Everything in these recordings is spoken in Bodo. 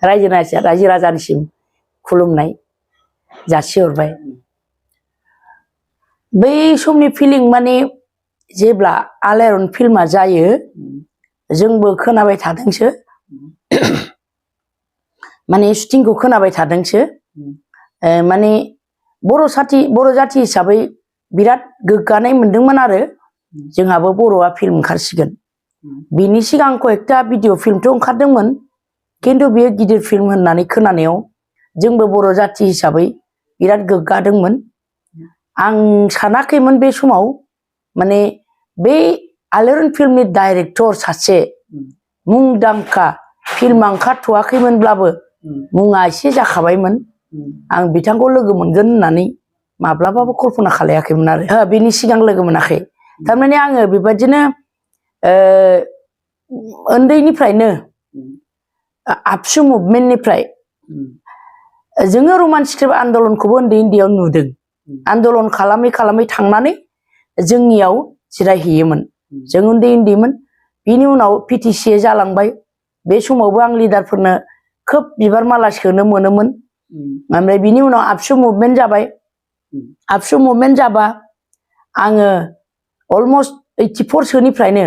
रायजो राजानिसिम खुलुमनाय जासिहरबाय। बै समनि फिलिं माने जेब्ला आलायारन फिल्मा जायो जोंबो खोनाबाय थादोंसो माने शुटिंखौ खोनाबाय थादोंसो माने बर' जाति हिसाबै बिराद गोग्गानाय मोनदोंमोन आरो जोंहाबो बर'आ फिल्म ओंखारसिगोन। बिनि सिगां कयेकटा भिडिअ फिल्मथ' ओंखारदोंमोन किन्तु बेयो गिदिर फिल्म होननानै खोनानायाव जोंबो बर' जाति हिसाबै बिराद गोग्गादोंमोन। आं सानाखैमोन बे समाव माने बे आलायारन फिल्मनि डाइरेक्टर सासे मुंदांखा फिल्मा ओंखारथ'वाखैमोनब्लाबो मुङा एसे जाखाबायमोन। आं बिथांखौ लोगो मोनगोन होननानै माब्लाबाबो कल्पना खालायाखैमोन आरो बेनि सिगां लोगो मोनाखै। थारमाने आङो बेबायदिनो उन्दैनिफ्रायनो आबसु मुभमेन्टनिफ्राय जोङो रमान स्क्रिप्ट आन्दलनखौबो उन्दैयाव नुदों। आन्दलन खालामै खालामै थांनानै जोंनियाव जिरायहैयोमोन। जों उन्दैमोन। बिनि उनाव पिटिसि जालांबाय। बे समावबो आं लिडारफोरनो खोब बिबार माला सोनो मोनोमोन। ओमफ्राय बिनि उनाव आबसु मुभमेन्ट जाबाय। आबसु मुभमेन्ट जाबा आङो अलमस्ट 84 सोनिफ्रायनो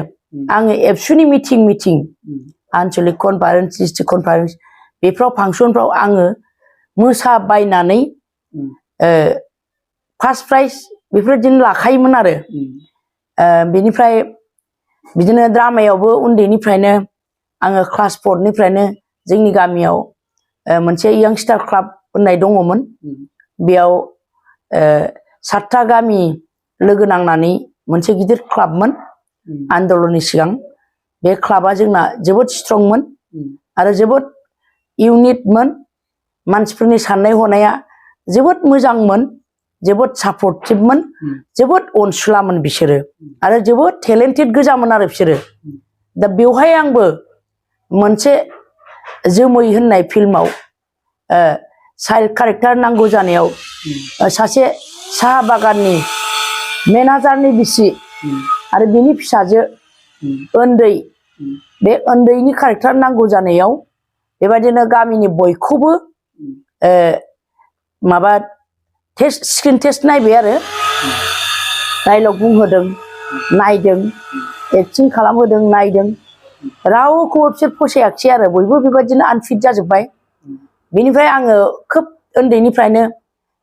आङो एबसुनि मिटिं आनसलिक कनफारेन्स डिस्ट्रिक्ट कनफारेन्स बेफ्राव फांसनफ्राव आङो मोसाबायनानै फार्स्ट प्राइज बेफोरबायदिनो लाखायोमोन आरो बेनिफ्राय बिदिनो ड्रामायावबो उन्दैनिफ्रायनो आङो क्लास 4 निफ्रायनो जोंनि गामियाव मोनसे यांगस्टार क्लाब होननाय दङमोन। बेयाव 7टा गामि लोगो नांनानै मोनसे गिदिर क्लाबमोन आन्दलननि सिगां। बे क्लाबा जोंना जोबोद स्ट्रंमोन आरो जोबोद इउनिटमोन। मानसिफोरनि साननाय हनाया जोबोद मोजांमोन, जोबोद सापर्टिभमोन, जोबोद अनसुलामोन बिसोरो आरो जोबोद टेलेन्टेड गोजामोन आरो बिसोरो। दा बेवहाय आंबो मोनसे जोमै होननाय फिल्माव चाइल्ड कारेक्टार नांगौ जानायाव सासे साहा बागाननि मेनेजारनि बिसि आरो बिनि फिसाजो उन्दै बे उन्दैनि कारेक्टार नांगौ जानायाव बेबायदिनो गामिनि बयखौबो माबा स्क्रिन टेस्ट नायबाय आरो डायलग बुंहोदों, नायदों, एक्टिं खालामहोदों, नायदों। रावखौबो बिसोर फसायाखिसै आरो बयबो बेबायदिनो आनफिट जाजोब्बाय। बेनिफ्राय आङो खोब उन्दैनिफ्रायनो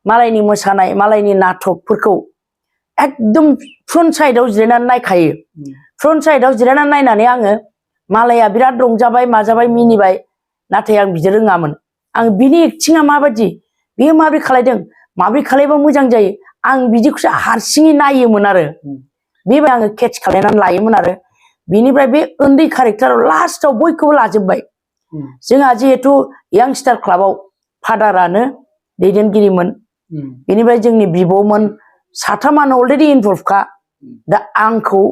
मालायनि मोसानाय मालायनि नाटकफोरखौ एकदम फ्रन्ट साइडआव जिरायनानै नायखायो। फ्रन्ट साइडआव जिरायनानै नायनानै आङो मालाया बिराद रंजाबाय माजाबाय मिनिबाय, नाथाय आं बिदि रोङामोन। आं बिनि एक्टिङा माबायदि, बेयो माबोरै खालायदों, माबोरै खालायबा मोजां जायो, आं बिदिखौसो हारसिङै नायोमोन आरो बेबायदि आङो केट्च खालायनानै लायोमोन आरो बिनिफ्राय बे उन्दै कारेक्टाराव लास्टआव बयखौबो लाजोबबाय। जोंहा जिहेथु यांगस्टार क्लाबाव फादारानो दैदेनगिरिमोन, बेनिफ्राय जोंनि बिब'मोन 7आनो अलरेडि इनभल्भखा। दा आंखौ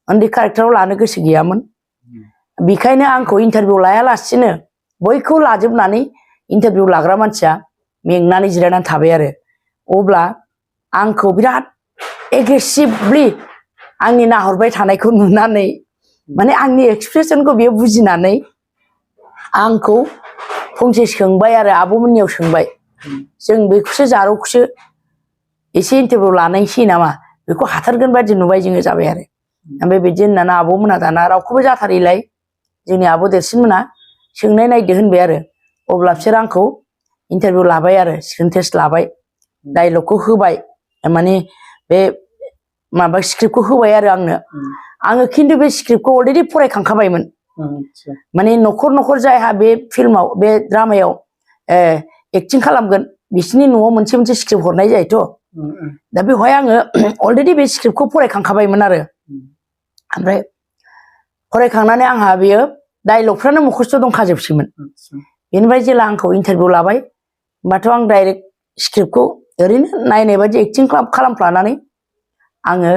उन्दै कारेक्टाराव लानो गोसो गैयामोन। बेखायनो आंखौ इन्टारभिउ लायालासिनो बयखौ लाजोबनानै इन्टारभिउ लाग्रा मानसिया मेंनानै जिरायनानै थाबाय आरो अब्ला आंखौ बिराद एग्रेसिभलि आंनि नाहरबाय थानायखौ नुनानै माने आंनि एक्सप्रेसनखौ बियो बुजिनानै आंखौ फंसे सोंबाय आरो आब'मोननियाव सोंबाय, जों बेखौसो जारौखौसो एसे इन्टारभिउ लानायसै नामा, बेखौ हाथारगोन बायदि नुबाय जोङो जाबाय आरो ओमफ्राय बिदि होननानै आब'मोना दाना रावखौबो जाथारैलाय जोंनि आब' देरसिनमोना सोंनाय नायदो होनबाय आरो अब्ला बिसोर आंखौ इन्टारभिउ लाबाय आरो स्क्रिन टेस्ट लाबाय, डायलगखौ होबाय, माने बे माबा स्क्रिप्टखौ होबाय आरो आङो खिन्थु बे स्क्रिप्टखौ अलरेडि फरायखांखाबायमोन। माने न'खर न'खर जायहा बे फिल्माव बे ड्रामायाव एक्टिं खालामगोन बिसोरनि न'आव मोनसे मोनसे स्क्रिप्ट हरनाय जायोथ'। दा बेवहाय आङो अलरेडि बे स्क्रिप्टखौ फरायखांखाबायमोन आरो ओमफ्राय फरायखांनानै आंहा बेयो डायलगफ्रानो मुखस्थ' दंखाजोबसैमोन। बेनिफ्राय जेला आंखौ इन्टारभिउ लाबाय होमबाथ' आं डाइरेक्ट स्क्रिप्टखौ ओरैनो नायनाय बायदि एक्टिं खालामफ्लानानै आङो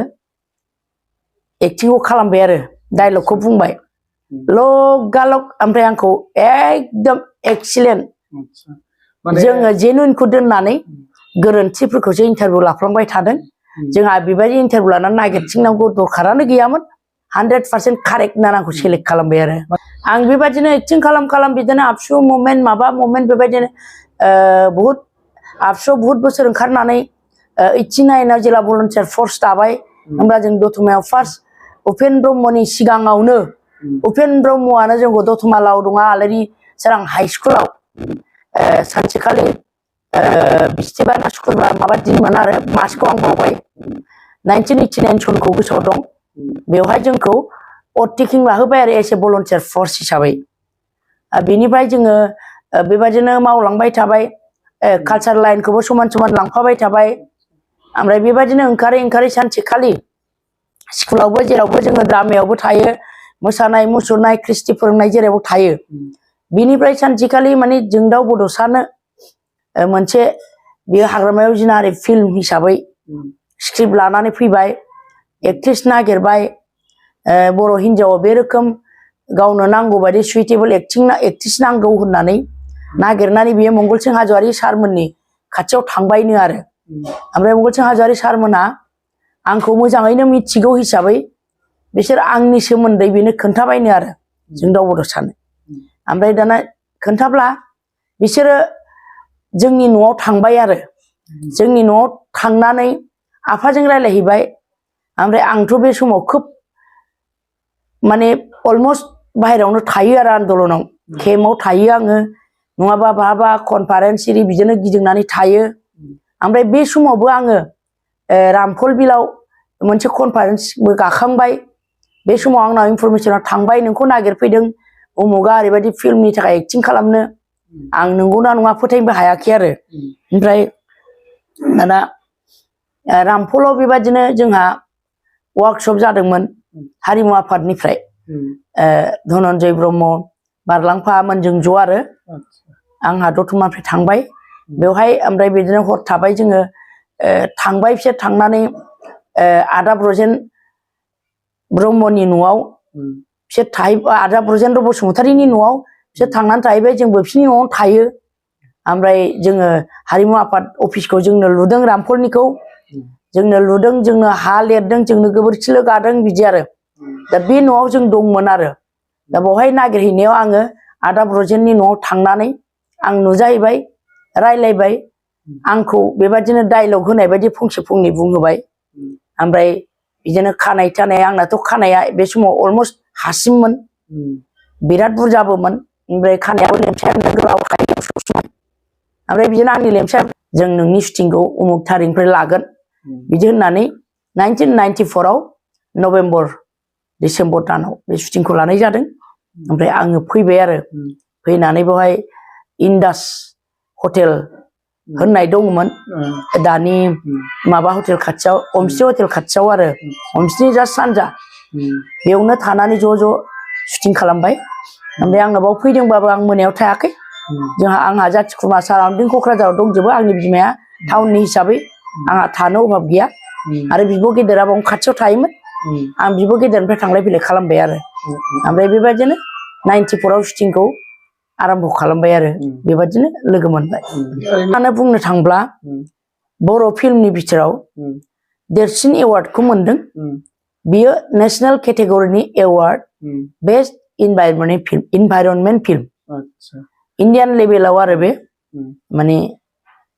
एक्टिंखौ खालामबाय आरो डायलगखौ बुंबाय लगालग, ओमफ्राय आंखौ एकदम एक्सिलेन्ट जोङो जेनुइनखौ दोननानै गोरोन्थिफोरखौसो इन्टारभिउ लाफ्लांबाय थादों। जोंहा बेबायदि इन्टारभिउ लानानै नागिरथिंनांगौ दरखारानो गैयामोन, 100% कारेक्ट होननानै आंखौ सेलेक्ट खालामबाय आरो आं बेबायदिनो एक्टिं खालाम बिदिनो आबसु मोमेन्ट माबा मोमेन्ट बेबायदिनो बहुत आबसु बहुत बोसोर ओंखारनानै 89 जेला भलन्टियार फर्स दाबाय होमब्ला जों दतमायाव फार्स्ट उपेन ब्रह्मनि सिगाङावनो उपेन ब्रह्मआनो जोंखौ दतमा लावदङा आलारि सोरां हाइ स्कुलाव सानसेखालि बिस्थिबार ना शुक्रबार माबा दिनमोन आरो मासखौ आं बावबाय 1989 सनखौ गोसोआव दं बेवहाय जोंखौ अटेकिं लाहोबाय आरो एस ए भलन्टियार फर्स हिसाबै बेनिफ्राय जोङो बेबायदिनो मावलांबाय थाबाय कालचार लाइनखौबो समान समान लांफाबाय थाबाय ओमफ्राय बेबायदिनो ओंखारै सानसेखालि स्कुलावबो जेरावबो जोङो ड्रामायावबो थायो मोसानाय मुसुरनाय कृष्टि फोरोंनाय जेरावबो थायो बिनिफ्राय सानसेखालि माने जोंदाव बड'सानो मोनसे बियो हाग्रामायाव जिनारि फिल्म हिसाबै स्क्रिप्ट लानानै फैबाय एक्ट्रेस नागिरबाय बर' हिन्जावाव बे रोखोम गावनो नांगौ बायदि सुइटेबल एक्ट्रेस नांगौ होननानै नागिरनानै बियो मंगलसिं हाज'वारि सारमोननि खाथियाव थांबायनो आरो ओमफ्राय मंगलसिं हाज'वारि सारमोना आंखौ मोजाङैनो मिथिगौ हिसाबै बिसोर आंनि सोमोन्दै बेनो खोन्थाबायनो आरो जोंदाव बड'सानो ओमफ्राय दाना खोन्थाब्ला बिसोरो जोंनि न'आव थांबाय आरो जोंनि न'आव थांनानै आफाजों रायलायहैबाय ओमफ्राय आंथ' बे समाव खोब माने अलमस्ट बाहेरायावनो थायो आरो आन्दलनाव केम्पआव थायो आङो नङाबा बहाबा कनफारेन्स सिरि बिदिनो गिदिंनानै थायो ओमफ्राय बे समावबो आङो रामफल बिलाव मोनसे कनफारेन्सबो गाखांबाय बे समाव आंनाव इनफरमेसना थांबाय नोंखौ नागिरफैदों उमुगा ओरैबायदि फिल्मनि थाखाय एक्टिं खालामनो आं नंगौना नङा फोथायनोबो हायाखै आरो ओमफ्राय दाना रामफलाव बेबायदिनो जोंहा वार्कशप जादोंमोन हारिमु आफादनिफ्राय धनन्जय ब्रह्म बारलांफामोनजों ज' आरो आंहा दतमानिफ्राय थांबाय बेवहाय ओमफ्राय बिदिनो हर थाबाय जोङो थांबाय बिसोर थांनानै आदा ब्रजेन ब्रह्मनि न'आव बिसोर आदा ब्रजेन्द्र बसुमतारीनि न'आव बिसोर थांनानै थाहैबाय जोंबो बिसोरनि न'आव थायो ओमफ्राय जोङो हारिमु आफाद अफिसखौ जोंनो लुदों रामफलनिखौ जोंनो लुदों जोंनो हा लिरदों जोंनो गोबोरखिल' गादों बिदि आरो दा बे न'आव जों दंमोन आरो दा बेवहाय नागिरहैनायाव आङो आदा ब्रजेननि न'आव थांनानै आं नुजाहैबाय रायलायबाय आंखौ बेबायदिनो डायलग होनाय बायदि फंसे फंनै बुंहोबाय ओमफ्राय बिदिनो खानाय थानाय आंनाथ' खानाया बे समाव अलमस्ट हासिममोन बिराद बुरजाबोमोन ओमफ्राय खानायाबो लेमसाया गोलाव ओमफ्राय बिदिनो आंनि लेमसाया जों नोंनि शुटिंखौ उमुक थारिखनिफ्राय लागोन बिदि होननानै 1994 आव नभेम्बर डिसेम्बर दानाव बे शुटिंखौ लानाय जादों ओमफ्राय आङो फैबाय आरो फैनानै बेवहाय इन्डास हटेल होननाय दंमोन दानि माबा हटेल खाथियाव अमस्रि हटेल खाथियाव आरो अमस्रिनि जास्ट सानजा बेयावनो थानानै ज' ज' शुटिं खालामबाय ओमफ्राय आङो बाव फैदोंबाबो आं मोनायाव थायाखै आंहा जाथि खुरमा साराउन्डिं क'क्राझाराव दंजोबो आंनि बिमाया टाउननि हिसाबै आंहा थानो अभाब गैया आरो बिब' गेदेरा बाव खाथियाव थायोमोन आं बिब' गेदेरनिफ्राय थांलाय फैलाय खालामबाय आरो ओमफ्राय बेबायदिनो 94 आव शुटिंखौ आरम्भ खालामबाय आरो बेबायदिनो लोगो मोनबाय मानो बुंनो थांब्ला बर' फिल्मनि बिथोराव देरसिन एवार्डखौ मोनदों बियो नेशनेल केटेगरिनि award best environment film Indian लेभेलाव आरो बे माने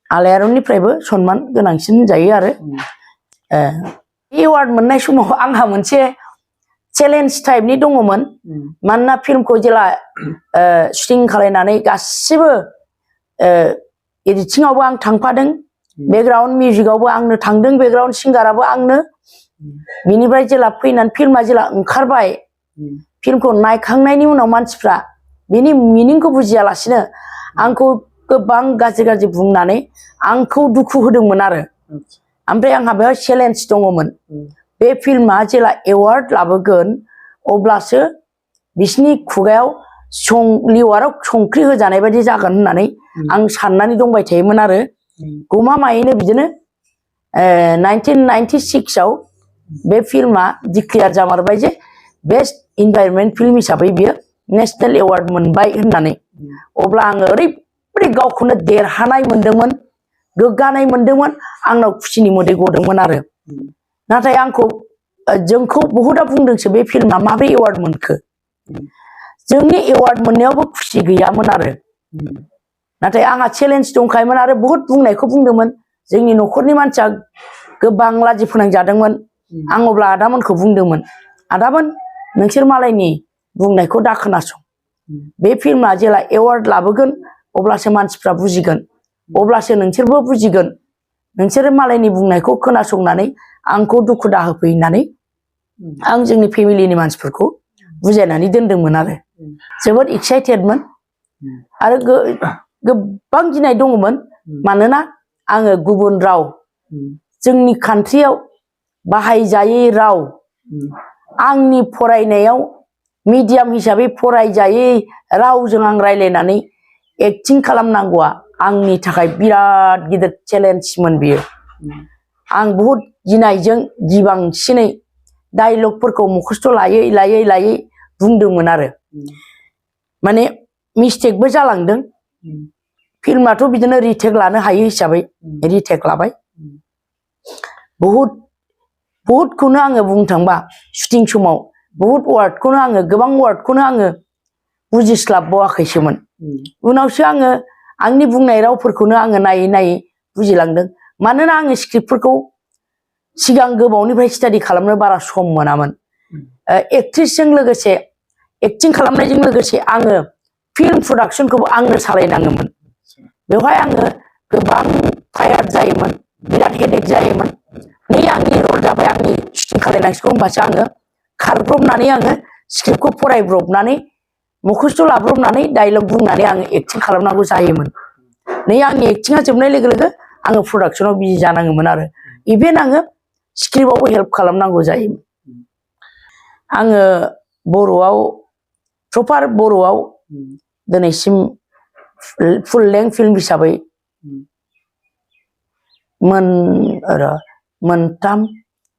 आलायारननिफ्रायबो सनमान गोनांसिन होनजायो आरो एवार्ड मोननाय समाव आंहा मोनसे चेलेन्ज टाइपनि दङमोन मानोना फिल्मखौ जेला शुटिं खालायनानै गासिबो एडिटिंआवबो आं थांफादों बेकग्राउन्ड मिउजिकआवबो आंनो थांदों बेकग्राउन्ड सिंगाराबो आंनो बिनिफ्राय जेला फैनानै फिल्मा जेला ओंखारबाय फिल्मखौ नायखांनायनि उनाव मानसिफ्रा बिनि मिनिंखौ बुजियालासिनो आंखौ गोबां गाज्रि बुंनानै आंखौ दुखु होदोंमोन आरो ओमफ्राय आंहा बेयाव चेलेन्ज दङमोन बे फिल्मा जेला एवार्ड लाबोगोन अब्लासो बिसिनि खुगायाव लिवाराव संख्रि होजानाय बायदि जागोन होननानै आं साननानै दंबाय थायोमोन आरो गमामायैनो बिदिनो 1996 आव बे फिल्मा डिक्लेयार जामारबाय जे बेस्ट इनभाइरनमेन्ट फिल्म हिसाबै बियो नेशनेल एवार्ड मोनबाय होननानै अब्ला आङो ओरैबायदि गावखौनो देरहानाय मोनदोंमोन गोग्गानाय मोनदोंमोन आंनाव खुसिनि मोदै गदोंमोन आरो नाथाय आंखौ जोंखौ बहुता बुंदोंसो बे फिल्मा माब्रै एवार्ड मोनखो जोंनि एवार्ड मोननायावबो खुसि गैयामोन आरो नाथाय आंहा चेलेन्ज दंखायोमोन आरो बहुत बुंनायखौ बुंदोंमोन जोंनि न'खरनि मानसिया गोबां लाजि फोनांजादोंमोन आं अब्ला आदामोनखौ बुंदोंमोन आदामोन नोंसोर मालायनि बुंनायखौ दा खोनासं बे फिल्मा जेला एवार्ड लाबोगोन अब्लासो मानसिफ्रा बुजिगोन अब्लासो नोंसोरबो बुजिगोन नोंसोर मालायनि बुंनायखौ खोनासंनानै आंखौ दुखु दाहोफै होननानै आं जोंनि फेमिलिनि मानसिफोरखौ बुजायनानै दोनदोंमोन आरो जोबोद एक्साइटेडमोन आरो गोबां गिनाय दङमोन मानोना आङो गुबुन राव जोंनि कान्ट्रियाव बाहायजायै राव आंनि फरायनायाव मिडियाम हिसाबै फरायजायै रावजों आं रायलायनानै एक्टिं खालामनांगौआ आंनि थाखाय बिराद गिदिर चेलेन्जमोन बियो आं बहुत गिनायजों गिबांसिनै डायलगफोरखौ मुखस्थ' लायै लायै लायै बुंदोंमोन आरो माने मिस्टेकबो जालांदों फिल्माथ' बिदिनो रिटेक लानो हायो हिसाबै रिटेक लाबाय बहुतखौनो आङो बुंनो थांबा शुटिं समाव बहुत वार्डखौनो आङो गोबां वार्डखौनो आङो बुजिस्लाबबावाखैसोमोन उनावसो आङो आंनि बुंनाय रावफोरखौनो आङो नायै नायै बुजिलांदों मानोना आङो स्क्रिप्टफोरखौ सिगां गोबावनिफ्राय स्टाडि खालामनो बारा सम मोनामोन एक्ट्रेसजों लोगोसे एक्टिं खालामनायजों लोगोसे आङो फिल्म प्रडाक्शनखौबो आंनो सालायनाङोमोन बेवहाय आङो गोबां टायार्ड जायोमोन बिराद हेडेक जायोमोन नै आंनि रल जाबाय आंनि शुटिं खालायनांसिगौ होमबासो आङो खारब्रबनानै आङो स्क्रिप्टखौ फरायब्रबनानै मुखस्थ' लाब्रबनानै डायलग बुंनानै आङो एक्टिं खालामनांगौ जायोमोन नै आंनि एक्टिङा जोबनाय लोगो लोगो आङो प्रडाक्शनाव बिजि जानाङोमोन आरो इभेन आङो स्क्रिप्टआवबो हेल्प खालामनांगौ जायोमोन आङो बर'आव प्रपार बर'आव दिनैसिम फुल लेंथ फिल्म हिसाबै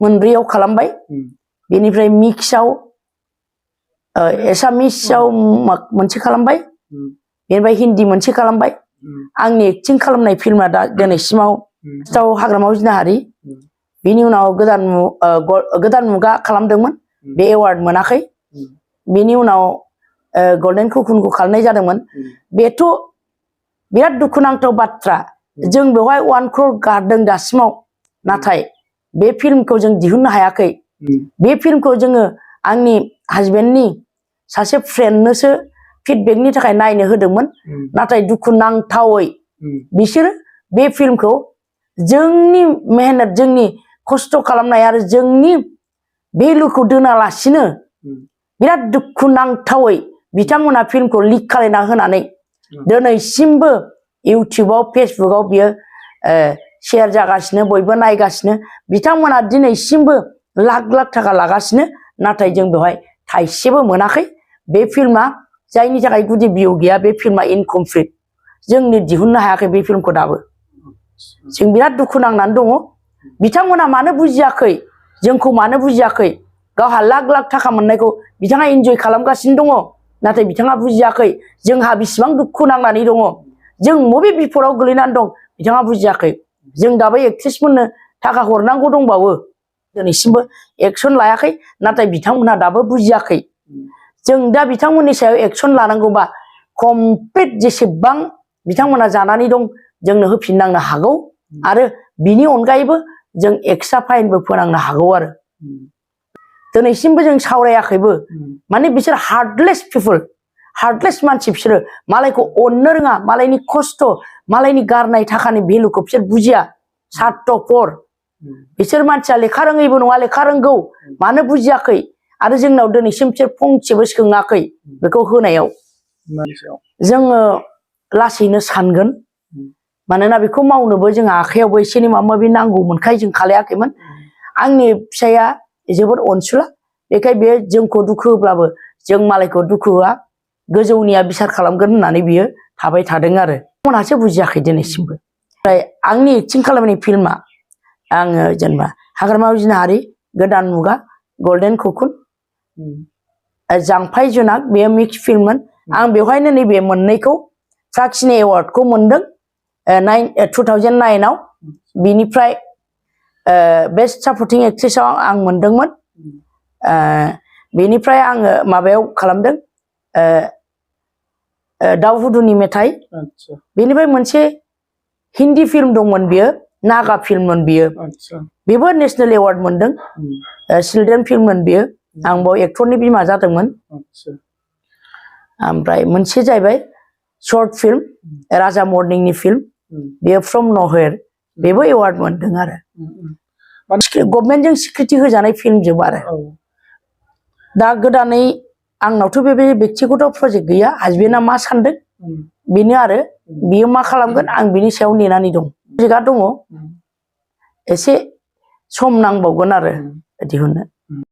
मोनब्रैयाव खालामबाय बेनिफ्राय मिक्सआव एसामिसआव मोनसे खालामबाय बेनिफ्राय हिन्दी मोनसे खालामबाय आंनि एक्टिं खालामनाय फिल्मा दा दिनैसिमाव हाग्रामाव जिनाहारि बेनि उनाव गोदान मुगा खालामदोंमोन बे एवार्ड मोनाखै बेनि उनाव गल्डेन ककुनखौ खालामनाय जादोंमोन बेथ' बिराद दुखुनांथाव बाथ्रा जों बेवहाय 1 crore गारदों दासिमाव नाथाय बे फिल्मखौ जों दिहुननो हायाखै बे फिल्मखौ जोङो आंनि हाजबेन्डनि सासे फ्रेन्डनोसो फिडबेकनि थाखाय नायनो होदोंमोन नाथाय दुखुनांथावै बिसोरो बे फिल्मखौ जोंनि मेहनत जोंनि खस्थ' खालामनाय आरो जोंनि भेलुखौ दोनालासिनो बिराद दुखुनांथावै बिथांमोना फिल्मखौ लिक खालायना होनानै दिनैसिमबो इउटिउबाव फेसबुकाव बियो शेयार जागासिनो बयबो नायगासिनो बिथांमोना दिनैसिमबो लाख लाख थाखा लागासिनो नाथाय जों बेवहाय थाइसेबो मोनाखै बे फिल्मा जायनि थाखाय गुदि भिउ गैया बे फिल्मा इनकमप्लिट जोंनो दिहुननो हायाखै बे फिल्मखौ दाबो जों बिराद दुखु नांनानै दङ बिथांमोना मानो बुजियाखै जोंखौ मानो बुजियाखै गावहा लाख लाख थाखा मोननायखौ बिथाङा इन्जय खालामगासिनो दङ नाथाय बिथाङा बुजियाखै जोंहा बेसेबां दुखु नांनानै दङ जों बबे बिपदआव गोलैनानै दं बिथाङा बुजियाखै जों दाबो एक्ट्रेसफोरनो थाखा हरनांगौ दंबावो दिनैसिमबो एक्सन लायाखै नाथाय बिथांमोनहा दाबो बुजियाखै जों दा बिथांमोननि सायाव एक्सन लानांगौबा कमप्लिट जेसेबां बिथांमोना जानानै दं जोंनो होफिननांनो हागौ आरो बिनि अनगायैबो जों एक्सट्रा फाइनबो फोनांनो हागौ आरो दिनैसिमबो जों सावरायाखैबो माने बिसोर हार्टलेस पिपल हार्टलेस मानसि बिसोरो मालायखौ अननो रोङा मालायनि खस्थ' मालायनि गारनाय थाखानि भेलुखौ बिसोर बुजिया सार्थपर बिसोर मानसिया लेखा रोङैबो नङा लेखा रोंगौ मानो बुजियाखै आरो जोंनाव दिनैसिम बिसोर फंसेबो सोङाखै बेखौ होनायाव जोङो लासैनो सानगोन मानोना बेखौ मावनोबो जोंहा आखायावबो एसे एनै माबा माबि नांगौमोनखाय जों खालायाखैमोन आंनि फिसाया जोबोद अनसुला बेखाय बे जोंखौ दुखु होब्लाबो जों मालायखौ दुखु होआ गोजौनिया बिसार खालामगोन होननानै बियो थाबाय थादों आरो उनावसो बुजियाखै दिनैसिमबो ओमफ्राय आंनि एक्टिं खालामनाय फिल्मा आङो जेनेबा हाग्रामायाव जिनाहारि गोदान मुगा गल्डेन ककुन जांफाइ जुनाक बेयो मिक्स फिल्ममोन आं बेवहायनो नैबे मोननैखौ साखिनि एवार्डखौ मोनदों 2009 आव बिनिफ्राय बेस्ट सापर्टिं एक्ट्रेसआव आं मोनदोंमोन बेनिफ्राय आङो माबायाव खालामदों दाउ हुदुनि मेथाइ बेनिफ्राय मोनसे हिन्दी फिल्म दंमोन बियो नागा फिल्ममोन बियो बेबो नेशनेल एवार्ड मोनदों चिल्ड्रेन फिल्ममोन बियो आं बाव एक्टरनि बिमा जादोंमोन ओमफ्राय मोनसे जाहैबाय शर्ट फिल्म राजा मर्निंनि फिल्म बेयो फ्रम न'वेर बेबो एवार्ड मोनदों आरो गभर्नमेन्टजों स्वीकृति होजानाय फिल्म जोब आरो दा गोदानै आंनावथ' बेबायदि बेक्तिगत प्रजेक्ट गैया हासबेन्डआ मा सानदों बेनो आरो बियो मा खालामगोन आं बिनि सायाव नेनानै दं प्रजेक्टआ दङ एसे सम नांबावगोन आरो दिहुननो